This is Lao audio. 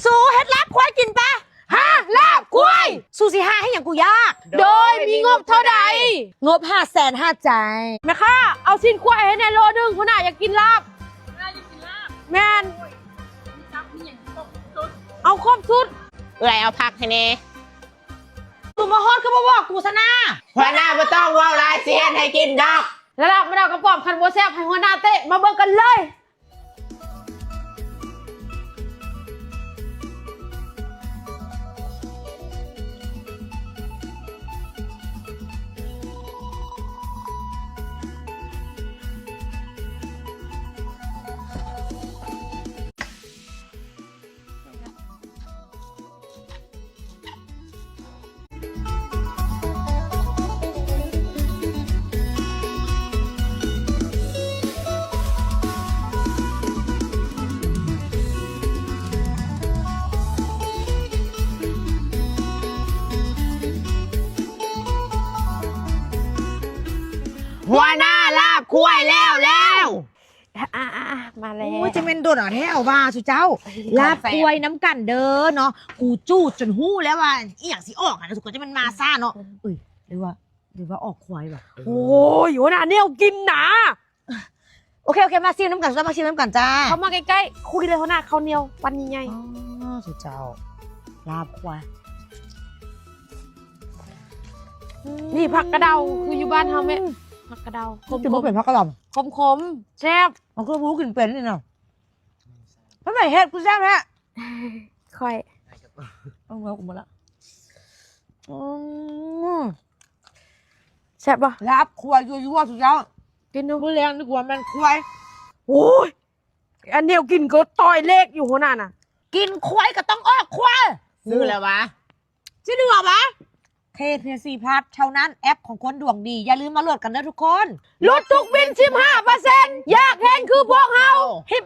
ສູເຮັດລາບຄວາຍກິນປະ? ຫາ ລາບຄວາຍ! ສູຊິຫາເຮັດຫຍັງ ກູຢາກ. ໂດຍມີງົບເທົ່າໃດ? ງົບຫ້າແສນຫ້າໃຈ. ແມ່ຄ້າ ເອົາຊີ້ນຄວາຍໃຫ້ແດ່ໂລໜຶ່ງ ຫົວໜ້າຢາກກິນລາບ. ຫົວໜ້າຢາກກິນລາບ? ແມ່ນ. ໂອ້ຍ ມີຕັບມີຫຍັງຄົບສຸດ. ເອົາຄົບສຸດ. ເອື້ອຍເອົາຜັກໃຫ້ແດ່. ສູມາຮອດຄືບໍ່ບອກກູຊະນາ? ຫົວໜ້າບໍ່ຕ້ອງເວົ້າຫຼາຍ ຊິເຮັດໃຫ້ກິນດອກ. ລາບມະນາວກະປອມ ຄັນບໍ່ແຊບໃຫ້ຫົວໜ້າເຕະ. ມາເບິ່ງກັນເລີຍ. ຫົວໜ້າ ລາບຄວາຍແລ້ວແລ້ວ. ອ່າໆໆ ມາແລ້ວ. ໂອ້ຍ ຈະແມ່ນດົນເອົາແທ້ເອົາວ່າ ສຸເຈົ້າ. ເອີຍ ລາບຄວາຍນຳກັນເດີເນາະ. ກູຈູດຈົນຮູ້ແລ້ວວ່າອີ່ຫຍັງຊິອອກຫັ້ນນະ ສຸ ກວ່າຈະແມ່ນມາຊ້າເນາະ. ເອີຍ ຫຼືວ່າ ຫຼືວ່າອອກຄວາຍຫວາ? ເອີ ໂອ້ຍ ຫົວໜ້າແນວກິນນະ. ໂອເຄ ໂອເຄ ມາຊີມນຳກັນ ມາຊີມນຳກັນຈ້າ. ເຂົ້າມາໃກ້ໆ ຄຸຍເລີຍຫົວໜ້າ ເຂົ້າໜຽວປັນໃຫຍ່ໆ. ອໍ ສຸເຈົ້າ ລາບຄວາຍ. ອືມ ນີ້ຜັກກະເດົາ ຄືຢູ່ບ້ານເຮົາແມ່. ອືມ ຜັກກະເດົາ ຂົມໆ. ຊິບໍ່ເປັນຜັກກະດຳ? ຂົມໆ ແຊບ. ມັນຄືບໍ່ກິນເປັນນີ້ນະ. ເພິ່ນໄປເຮັດຄືແຊບແທ້. ຂ້ອຍ ເອົາເອົາໝົດລະ. ອືມ ແຊບບໍ່? ລາບຄວາຍຍົວໆ ສຸດຍອດ. ກິນດູ ມື້ແລງນີ້ກວ່າແມ່ນຄວາຍ. ໂອ້ຍ ອັນແນວກິນກໍຕ່ອຍເລກຢູ່ ຫົວໜ້ານະ. ກິນຄວາຍກໍຕ້ອງອອກຄວາຍ. ຊື້ແລ້ວຫວາ? ຊິເຫຼືອຫວາ? ເຄທີຊີພລັສ ເທົ່ານັ້ນ ແອັບຂອງຄົນດວງດີ. ຢ່າລືມມາໂຫຼດກັນເດີທຸກຄົນ. ຫຼຸດທຸກບິນສິບຫ້າເປີເຊັນ ຢາກເຫັນຄືພວກເຮົາ. ຮິບ